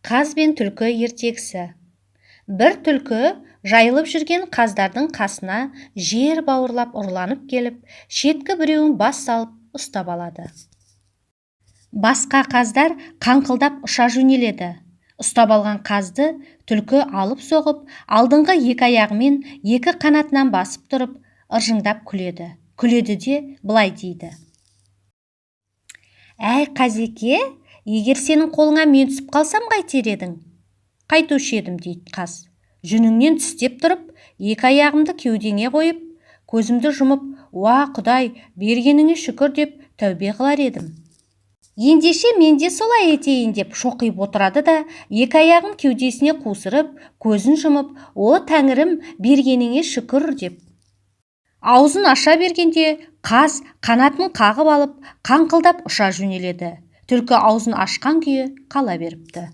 Қаз бен түлкі ертегісі. Бір түлкі жайылып жүрген қаздардың қасына жер бауырлап ұрланып келіп, шеткі біреуін бас салып ұстап алады. Басқа қаздар қаңқылдап ұша жөнеледі. Ұстап алған қазды түлкі алып соғып, алдыңғы екі аяғымен екі қанатынан басып тұрып, ыржыңдап күледі. Күледі де былай дейді: «Әй, қазеке, егер сенің қолыңа мен түсіп қалсам, қайтер едің?» «Қайтуші едім, – дейді қаз. – Жүніңнен тістеп тұрып, екі аяғымды кеудеңе қойып, көзімді жұмып, 'Уа, Құдай, бергеніңе шүкір' деп тәубе қылар едім». «Ендеше мен де солай етейін», – деп шоқиып отырады да, екі аяғын кеудесіне қусырып, көзін жұмып, «О, Тәңірім, бергеніңе шүкір» деп аузын аша бергенде, қаз қанатын қағып алып, қаңқылдап ұша жөнеледі. Түлкі аузын ашқан күйі қала беріпті.